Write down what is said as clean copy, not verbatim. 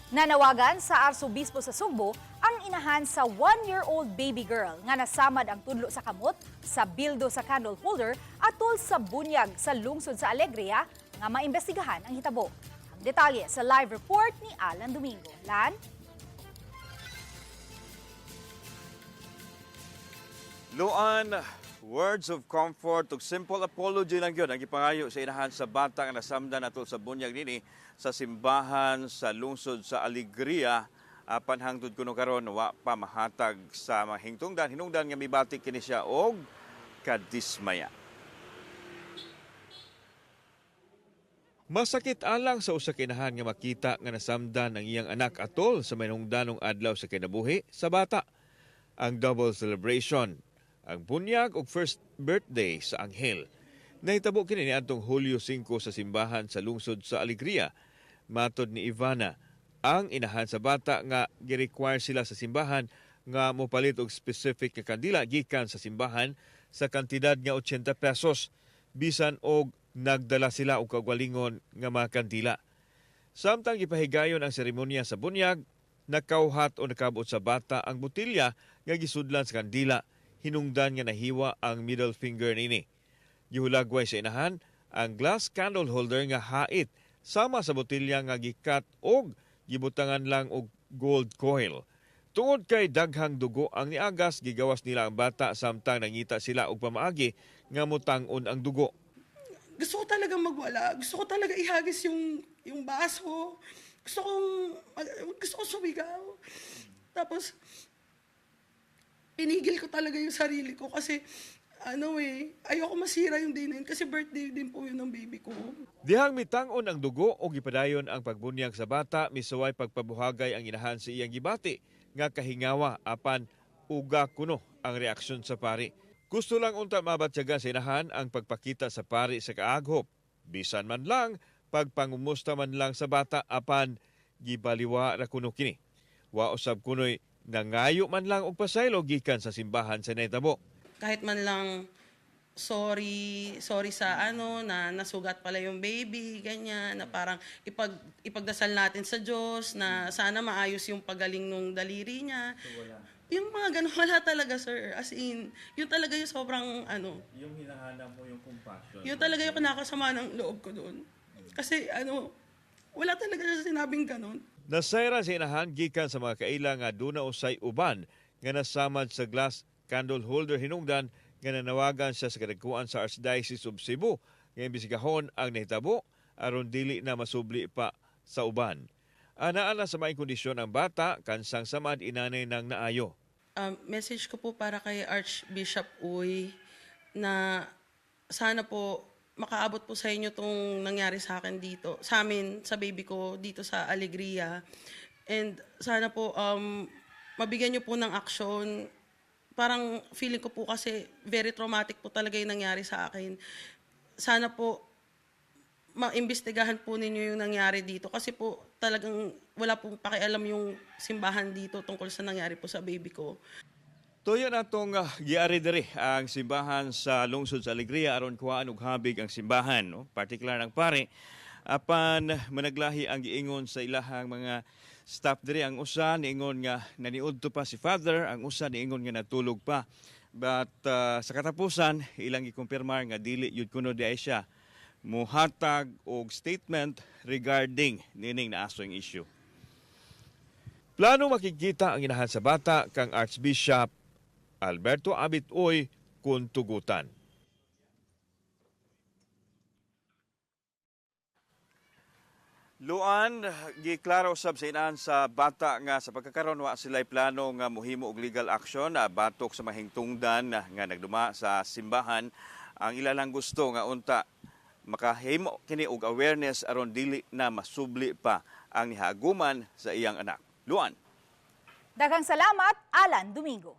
Nanawagan sa Arsobispo sa Sugbo ang inahan sa 1-year-old baby girl nga nasamad ang tudlo sa kamot sa bildo sa candle holder atol sa bunyag sa lungsod sa Alegria nga maimbestigahan ang hitabo. Ang detalye sa live report ni Alan Domingo. Lan? Luan, words of comfort ug simple apology lang yun ang gipangayo sa inahan sa bata nga nasamdan atol sa bunyag nini sa simbahan sa lungsod sa Alegria, apan hangtod kuno karon wa pa mahatag sa mahingtungdan hinungdan nga mibati kini siya og kadismaya. Masakit alang sa usa ka inahan nga makita nga nasamdan ang iyang anak atol sa mahingdanong adlaw sa kinabuhi sa bata. Ang double celebration, ang bunyag og first birthday sa anghel. Nahitabo kini niadtong Hulyo 5 sa simbahan sa lungsod sa Alegria. Matod ni Ivana, ang inahan sa bata, nga gi-require sila sa simbahan nga mopalit og specific nga kandila gikan sa simbahan sa kantidad nga 80 pesos bisan og nagdala sila og kaugalingon nga mga kandila. Samtang gipahigayon ang seremonya sa bunyag, nakauhat o nakabot sa bata ang botelya nga gisudlan sa kandila, hinungdan nga nahiwa ang middle finger nini. Gihulagway sa inahan ang glass candle holder nga hait sama sa botelya nga gikat og gibutangan lang og gold coil. Tungod kay daghang dugo ang niagas, gigawas nila ang bata samtang nangita sila og pamaagi nga mutang-on ang dugo. Gusto ko talaga magwala. Gusto ko talaga ihagis yung baso. Gusto ko sumigaw. Tapos pinigil ko talaga yung sarili ko kasi ano eh, ayoko masira yung day na yun kasi birthday din po yun ng baby ko. Dihang mitang-on ang dugo o gipadayon ang pagbunyag sa bata, misuway pagpabuhagay ang inahan sa iyang gibati nga kahingawa, apan uga kuno ang reaksyon sa pari. Gusto lang unta mabatyagan sa inahan ang pagpakita sa pari sa kaaghop. Bisan man lang, pagpangumusta man lang sa bata, apan gibaliwa ra kuno kini. Wa usab kunoy nangayo man lang og pasaylo gikan sa simbahan sa nahitabo. Kahit man lang sorry, sorry sa ano, na nasugat pala yung baby, ganyan, na parang ipagdasal natin sa Diyos na sana maayos yung pagaling nung daliri niya. Yung mga ganun, wala talaga, sir. As in, yun talaga yung sobrang ano, Yung hinahanap mo yung compassion. Yun talaga yung kinakasama ng loob ko doon. Kasi ano, wala talaga siya sinabing ganun. Nasayran sa inahan gikan sa mga kaila nga duna usay uban nga nasamad sa glass candle holder, hinungdan nga nanawagan siya sa kadagkuan sa Archdiocese of Cebu nga imbestigahon ang nahitabo aron dili na masubli pa sa uban. Anaa na sa maayong kondisyon ang bata, kansang samad inanay nang naayo. Message ko po para kay Archbishop Uy na sana po makaabot po sa inyo tong nangyari sa akin dito, sa amin, sa baby ko dito sa Alegria. And sana po mabigyan niyo po ng aksyon. Parang feeling ko po kasi very traumatic po talaga yung nangyari sa akin. Sana po maimbestigahan po ninyo yung nangyari dito kasi po talagang wala pong pakialam yung simbahan dito tungkol sa nangyari po sa baby ko. Tuyo natong giari diri ang simbahan sa lungsod sa Alegria aron kuhaan og habig ang simbahan, no? Partikular ang pare. Apan managlahi ang giingon sa ilahang mga staff diri. Ang usa niingon nga naniudto pa si Father, ang usa niingon nga natulog pa. But sa katapusan ilang gikumpirmar nga dili yud kuno di ay siya muhatag og statement regarding nining naasoing issue. Plano makikita ang inahan sa bata kang Archbishop Alberto Abit Uy kung tugutan. Luan, giklaro sab sa inahan sa bata nga sa pagkakaron wa sila'y plano nga mohimo og legal action na batok sa mahingtungdan nga nagduma sa simbahan. Ang ila lang gusto nga unta makahimo kini og awareness aron dili na masubli pa ang nihaguman sa iyang anak. Luan. Daghang salamat, Alan Domingo.